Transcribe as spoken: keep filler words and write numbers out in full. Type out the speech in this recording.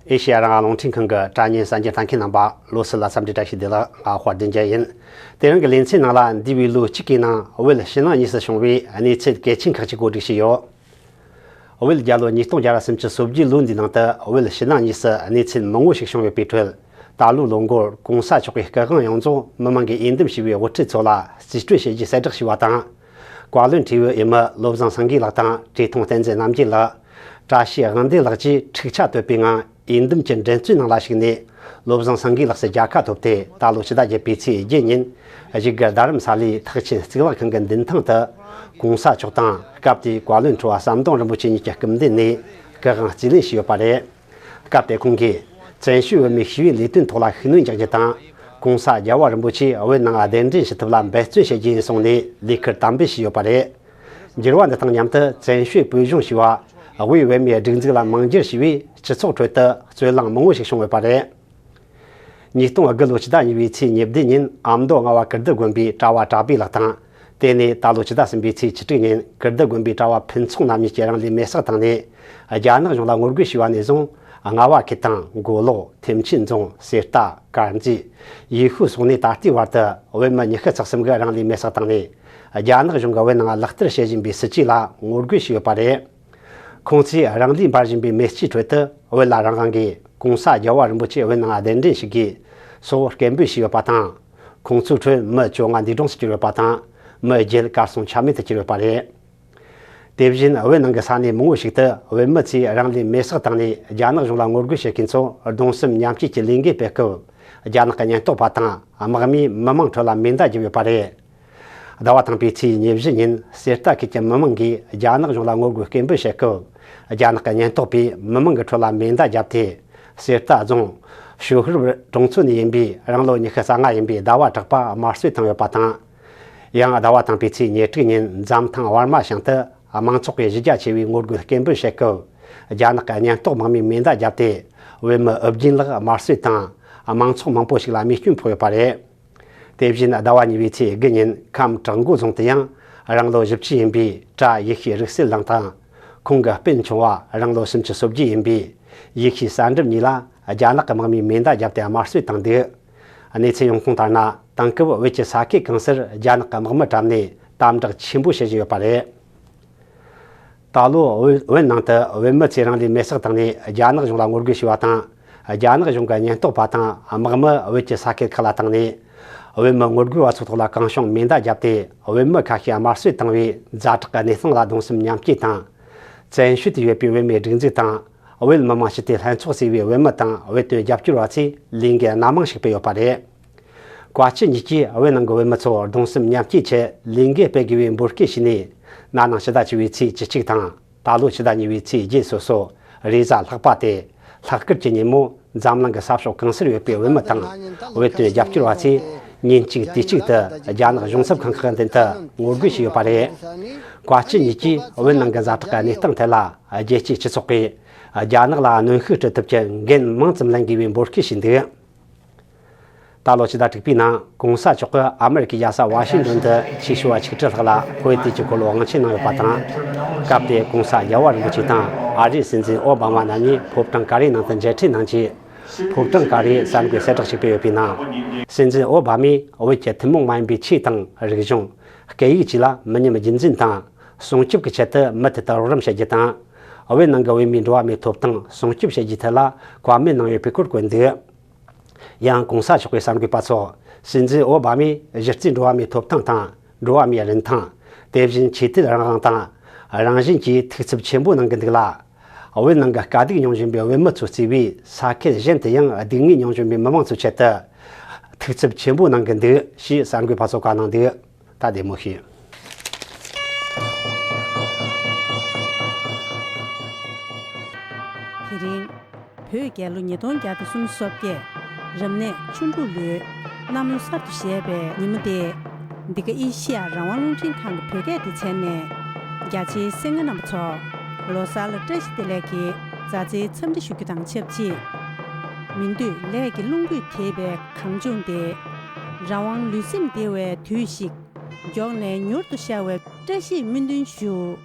ཨེ་ཤེ་ཡ་རང་དབང་རླུང་འཕྲིན་ཁང་གི་དྲ་བརྙན་གསར་འགྱུར་ལྟ་མཁན་རྣམ་པ་ལོ་སི་ལ་འཚམས་འདྲི་བཀྲ་ཤིས་བདེ་ལེགས། ང་དཔལ་ལྡན་རྒྱལ་ཡིན། དེ་རིང་གི་ལེ་ཚན་ནང་ལ་འདས་པའི་ལོ་གཅིག་གི་ནང་བོད་ཕྱི་ནང་གཉིས་སུ་བྱུང་བའི་གནས་ཚུལ་གལ་ཆེན་ཁག་ཅིག་གོ་སྒྲིག་བྱས་ཡོད། བོད་རྒྱལ་ལོ་ཉིས་སྟོང་བརྒྱ་ར་སུམ་ཅུ་སོ་བརྒྱད་ལོ་འདིའི་ནང་དུ་བོད་ཕྱི་ནང་གཉིས་སུ་གནས་ཚུལ་མང་བོ་ཞིག་བྱུང་ཡོད་པའི་ཁྲོད། ད་ལོའི་ལོ་འགོར་གོང་ས་མཆོག་གི་སྐུ་དབང་ཡོངས་རྫོགས་མི་མང་གིས་འོས་འདེམས་བྱས་པའི་དབུ་ཁྲིད་ཚོ་ལ་རྩིས་སྤྲོད་བྱེད་རྒྱུའི་གསལ་བསྒྲགས་བྱས་པ་དང་། བཀའ་བློན་ཁྲི་པའི་འོས་མི་བློ་བཟང་སེང་གེ་ལགས་དང་བཀྲས་མཐོང་བསྟན་འཛིན་རྣམ་རྒྱལ་ལགས། བཀྲ་ཤིས་དབང་ལྡན་ལགས་བཅས་འཁྲུག་ཆ་དོད་པའི་ངང་འོས་འདེམས་ཀྱི་འགྲན་རྩོད་ནང་ལ་ཞུགས་ནས། བློ་བཟང་སེང་གེ་ལགས་སུ་རྒྱལ་ཁ་ཐོབ་སྟེ། ད་ལོ་ཕྱི་ཟླ་བརྒྱད་པའི་ཚེས་བརྒྱད་ཉིན་བཞུགས་སྒར་རྡ་རམ་ས་ལའི་ཐེག་ཆེན་གཙུག་ལག་ཁང་གི་མདུན་ཐང་དུ་གོང་ས་མཆོག་དང་། སྐབས་དེའི་བཀའ་བློན་ཁྲི་པ་ཟམ་གདོང་རིན་པོ་ཆེ་གཉིས་ཀྱི་སྐུ་མདུན་ནས་སྐུ་དབང་རྩིས་ལེན་ཞུས་ཡོད་པ་རེད། སྐབས་དེར་ཁོང་གིས་བཙན་བྱོལ་བོད་མིའི་ཤེས་ཡོན་ལས་དོན་ཐོག་ལ་ཤུགས་སྣོན་རྒྱག་རྒྱུ་དང་། གོང་ས་རྒྱལ་བ་རིན་པོ་ཆེ་བོད་ནང་གདན་འདྲེན་ཞུ་ཐབས་ལ་འབད་བརྩོན་བྱེད་རྒྱུ་ཡིན་གསུངས་ནས་ལས་འཁུར་དམ་འབུལ་ཞུས་ཡོད་པ་རེད། འགྱུར་བ་འདི་དང་མཉམ་དུ་བཙན་བྱོལ་བོད་གཞུང་ཞེས་པ་དབུས་བོད་མིའི་སྒྲིག་འཛུགས་ལ་མིང་བསྒྱུར་བྱས་པས། སྤྱི་ཚོགས་ཁྲོད་དུ་རྩོད་གླེང་མང་བོ་ཞིག་བྱུང་ཡོད་པ་རེད། ཉིས་སྟོང་དགུ་ལོ་ཕྱི་ཟླ་གཉིས་པའི་ཚེས་ཉེར་བདུན་ཉིན་ཨ་མདོ་རྔ་བ་ཀིརྟི་དགོན་པའི་གྲྭ་བ་གྲགས་པའི་ལགས་དང་། དེ་ནས་ད་ལོ་ཕྱི་ཟླ་གསུམ་པའི་ཚེས་བཅུ་དྲུག་ཉིན་ཀིརྟི་དགོན་པའི་གྲྭ་བ་ཕུན་ཚོགས་རྣམ་གཉིས་ཀྱིས་རང་ལུས་མེར་སྲེག་བཏང་ནས། རྒྱ་ནག་གཞུང་ལ་ངོ་རྒོལ་བྱས་པ་ནས་བཟུང་། རྔ་བ་ཁུལ་དང་མགོ་ལོག་ཐེམ་ཆེན་རྫོང་། གསེར་རྟ། དཀར་མཛེས། ཡུལ་ཤུལ་སོགས་ནས་ད་ལྟའི་བར་དུ་བོད་མི་ཉི་ཤུ་རྩ་གསུམ་གྱིས་རང་ལུས་མེར་སྲེག་བཏང་ནས། རྒྱ་ནག་གཞུང་གིས་བོད་ནང་ལག་བསྟར་བྱེད་བཞིན་པའི་སྲིད་ཇུས་ལ་ངོ་རྒོལ་བྱས་ཡོད་པ་རེད། ཁོང་ཚོས་རང་ལུས་འབར་བཞིན་པའི་མེ་ལྕེའི་ཁྲོད་དུ་བོད་ལ་རང་དབང་གིས་གོང་ས་རྒྱལ་བ་རིན་པོ་ཆེ་བོད་ནང་གདན་འདྲེན་ཞུ་དགོས་སོགས་སྐད་འབོད་བྱས་ཡོད་པ་དང་། ཁོང་ཚོའི་ཁྲོད་མི་བཅོ་ལྔ་འདས་གྲོངས་སུ་གྱུར་ཡོད་པ་དང་། མི་བརྒྱད་གར་སོང་ཆ་མེད་དུ་གྱུར་ཡོད་པ་རེད། དེ་བཞིན་བོད་ནང་གི་ས་གནས་མང་བོ་ཞིག་ཏུ་བོད་མི་ཚོས་རང་ལུས་མེར་སྲེག་བཏང་ནས། རྒྱ་ནག་གཞུང་ལ་ངོ་རྒོལ་བྱེད་མཁན་ཚོ་གདུང་སེམས་མཉམ་སྐྱེད་ཀྱི་ལས་འགུལ་སྤེལ་སྐབས། རྒྱ་ནག་གི་ཉེན་རྟོག་པ་དང་དམག་མིས་མི་མང་ཁྲོད་ལ་མེ་མདའ་བརྒྱབ་ཡོད་པ་རེད། ཟླ་བ་དང་པོའི་ཚེས་ཉེར་བཞི་ཉིན་གསེར་རྟ་ཁུལ་གྱི་མི་མང་གིས་རྒྱ་ནག་གཞུང་ལ་ངོ་རྒོལ་སྐད་འབོད་བྱེད་སྐབས། རྒྱ་ནག་གི་ཉེན་རྟོག་པས་མི་མང་གི་ཁྲོད་ལ་མེ་མདའ་བརྒྱབ་སྟེ། གསེར་རྟ་རྫོང་ཞོ་ཧུར་གྲོང་ཚོ་ནས་ཡིན་པའི་རང་ལོ་ཉི་ཤུ་རྩ་ལྔ་ཡིན་པའི་ཟླ་བ་གྲགས་པ་དམར་གསོད་བཏང་ཡོད་པ་དང་། ཡང་ཟླ་བ་དང་པོའི་ཚེས་ཉེར་དྲུག་ཉིན་འཛམ་ཐང་ཝར་མ་ཞང་དུ་མང་ཚོགས་ཀྱིས་གཞི་རྒྱ་ཆེ་བའི་ངོ་རྒོལ་སྐད་འབོད་བྱེད་སྐབས། རྒྱ་ནག་གི་ཉེན་རྟོག་དམག་མིས་མེ་མདའ་བརྒྱབ་སྟེ། བོད་མི་ཨུ་རྒྱན་ལགས་དམར་གསོད་དང་། མང་ཚོགས་མང་པོ་ཞིག་ལ་རྨས་སྐྱོན་ཕོག་ཡོད་པ་རེད། དེ་བཞིན་ཟླ་བ་གཉིས་པའི་ཚེས་དགུ་ཉིན་ཁམས་བྲག་འགོ་རྫོང་དུ་ཡང་རང་ལོ་བཞི་བཅུ་ཡིན་པའི་གྲྭ་ཡེ་ཤེས་རིག་གསལ་ལགས་དང་། ཁོང་གི་སྤུན་ཆུང་བ་རང་ལོ་སུམ་ཅུ་སོ་བརྒྱད་ཡིན་པའི་ཡེ་ཤེས་གསལ་འགྲུབ་གཉིས་ལ་རྒྱ་ནག་གི་དམག་མིས་མེ་མདའ་བརྒྱབ་སྟེ་དམར་གསོད་བཏང་འདུག་གནས་ཚུལ་ཡོང་ཁུངས་ལྟར་ན། དེང་སྐབས་བོད་ཀྱི་ས་ཁུལ་གང་སར་རྒྱ་ནག་གི་དམག་མི་བཀྲམ་ནས་དམ་དྲག་ཆེན་པོ་བྱེད་བཞིན་ཡོད་པ་རེད། ད་ལོ་བོད་བོད་ནང་དུ་བོད་མི་ཚོས་རང་ལུས་མེར་སྲེག་བཏང་ནས་རྒྱ་ནག་གཞུང་ལ་ངོ་རྒོལ་བྱས་པ་དང་། རྒྱ་ནག་གཞུང་གི་ཉེན་རྟོག་པ་དང་དམག་མི་བོད་ཀྱི་ས་ཁུལ་ཁག་ལ་བཏང་ནས། བོད་མི་ངོ་རྒོལ་བ་ཚོའི་ཐོག་ལ་གང་བྱུང་མེ་མདའ་བརྒྱབ་སྟེ། བོད་མི་ཁ་ཤས་དམར་གསོད་བཏང་བའི་ཛ་དྲག་གི་གནས་སྟངས་ལ་གདུང་སེམས་མཉམ་སྐྱེད་དང་། བཙན་བྱོལ་དུ་ཡོད་པའི་བོད་མིའི་སྒྲིག་འཛུགས་དང་། བོད་མི་མང་སྤྱི་འཐུས་ལྷན་ཚོགས་ཟེར་བའི་བོད་མི་དང་བོད་དོན་རྒྱབ་སྐྱོར་བ་ཚོས་ལས་འགུལ་སྣ་མང་ཞིག་སྤེལ་ཡོད་པ་རེད། བཀའ་སྤྱི་གཉིས་ཀྱིས་བོད་ནང་གི་བོད་མི་ཚོར་གདུང་སེམས་མཉམ་སྐྱེད་ཆེད་ལས་འགུལ་སྤེལ་དགོས་པའི་འབོད་སྐུལ་བྱས་ནས། ན་ནིང་ཕྱི་ཟླ་བཅུ་པའི་ཚེས་བཅུ་གཅིག་དང་། ད་ལོ་ཕྱི་ཟླ་གཉིས་པའི་ཚེས་བརྒྱད་སོ་སོ། རེས་གཟའ་ལྷག་པ་སྟེ། ལྷག་དཀར་གྱི་ཉིན་མོ། འཛམ་གླིང་གི་ས་ཕྱོགས་གང་སར་ཡོད་པའི་བོད་མི་དང་། བོད་དོན་རྒྱབ་སྐྱོར་བ་ཚོས་ཉིན་གཅིག་དུས་གཅིག་ཏུ་རྒྱ་ནག་གཞུང་ཚབ་ཁང་ཁག་མདུན་དུ་ངོ་རྒོལ་བྱས་ཡོད་པ་རེད། བཀའ་སྤྱི་གཉིས་ཀྱིས་བོད་ནང་གི་ཛ་དྲག་གི་གནས་སྟངས་ཐད་ལ། རྒྱལ་སྤྱིའི་སྤྱི་ཚོགས་ཀྱིས་རྒྱ་ནག་ལ་གནོན་ཤུགས་སྤྲོད་ཐབས་ཀྱི་འགན་མང་ཙམ་ལེན་དགོས་པའི་འབོད་སྐུལ་བྱས་འདུག་ད་ལོ་ཕྱི་ཟླ་དྲུག་པའི་ནང་གོང་ས་མཆོག་གིས་ཨ་མེ་རི་ཀའི་རྒྱལ་ས་ཝ་ཤིང་ཏོན་དུ་ཆོས་ཞུ་བ་ཆིག་ཁྲི་ལྷག་ལ་བོད་དུས་ཀྱི་སྐོར་དབང་ཆེན་གནང་ཡོད་པ་དང་། སྐབས་དེར་གོང་ས་རྒྱལ་བ་རིན་པོ་ཆེ་དང་ཨ་རིའི་སྲིད་འཛིན་ཨོ་བྷ་མ་རྣམ་གཉིས་ཕོ་བྲང་ཀ་རིའི་ནང་དུ་མཇལ་འཕྲད་གནང་རྗེས། ཕོ་བྲང་ཀ་རིའི་གསར་འགོད་གསལ་བསྒྲགས་ཤིག་སྤེལ་ཡོད་པའི་ནང་། སྲིད་འཛིན་ཨོ་བྷ་མས་བོད་ཀྱི་ཐུན་མོང་མ་ཡིན་པའི་ཆོས་དང་རིག་གཞུང་། སྐད་ཡིག་བཅས་ལ་མི་ཉམས་རྒྱུན་འཛིན་དང་སྲུང་སྐྱོབ་ཀྱི་ཆེད་དུ་མུ་མཐུད་དུ་རོགས་རམ་བྱེད་རྒྱུ་དང་། བོད་ནང་གི་བོད་མིའི་འགྲོ་བ་མིའི་ཐོབ་ཐང་སྲུང་སྐྱོབ་བྱེད་རྒྱུའི་ཐད་ལ་བཀའ་མོལ་གནང་ཡོད་པའི་སྐོར་བཀོད་འདུག་ཡང་གོང་ས་མཆོག་གིས་གསར་འགོད་པ་ཚོར། སྲིད་འཛིན་ཨོ་བྷ་མས་གཞི་རྩའི་འགྲོ་བ་མིའི་ཐོབ་ཐང་དང་། འགྲོ་བ་མིའི་རིན་ཐང་། དེ་བཞིན་ཆོས་དད་རང་དབང་དང་། རང་བཞིན་གྱིས་ཐུགས་འཚབ་ཆེན་པོ་གནང་གི་འདུག་ལ། བོད་ནང་གི་དཀའ་སྡུག་མྱོང་བཞིན་པའི་བོད་མི་ཚོ་གཙོས་པའི་ས་ཁུལ་གཞན་དུ་ཡང་སྡུག་བསྔལ་མྱོང་བཞིན་པའི་མི་མང་ཚོའི་ཆེད་དུ། ཐུགས་འཚབ་ཆེན་པོ་གནང་གི་འདུག་ཞེས་གསར་འགོད་པ་ཚོར་བཀའ་གནང་འདུག་ད་བདེ་མོ་བྱོས། དེ་རིང་། བོད་རྒྱལ་ལོ་ཉིས་སྟོང་བརྒྱ་དང་སུམ་ཅུ་སོ་བརྒྱད། རབ་གནས་ཆུ་འབྲུག་ལོའི་གནམ་ལོ་གསར་དུ་བཞད་པའི་ཉིན་མོ་སྟེ། འདི་ག་ཨེ་ཤེ་ཡ་རང་དབང་རླུང་འཕྲིན་ཁང་གི་བོད་སྐད་སྡེ་ཚན་ནས་རྒྱ་ཆེའི་གསན་མཁན་རྣམ་པ་ཚོར་ལོ་གསར་ལ་བཀྲ་ཤིས་བདེ་ལེགས་ཀྱི་མཛའ་བརྩེའི་འཚམས་འདྲི་ཞུ་རྒྱུ་དང་ཆབས་ཅིག་མི་འདོད་ལས་ཀྱི་རླུང་བུས་དེད་པའི་གངས་ལྗོངས་འདིར། རང་དབང་ལུས་སེམས་བདེ་བའི་དུས་ཤིག་མགྱོགས་ནས་མྱུར་དུ་ཤར་བའི་བཀྲ་ཤིས་སྨོན་འདུན་ཞུ།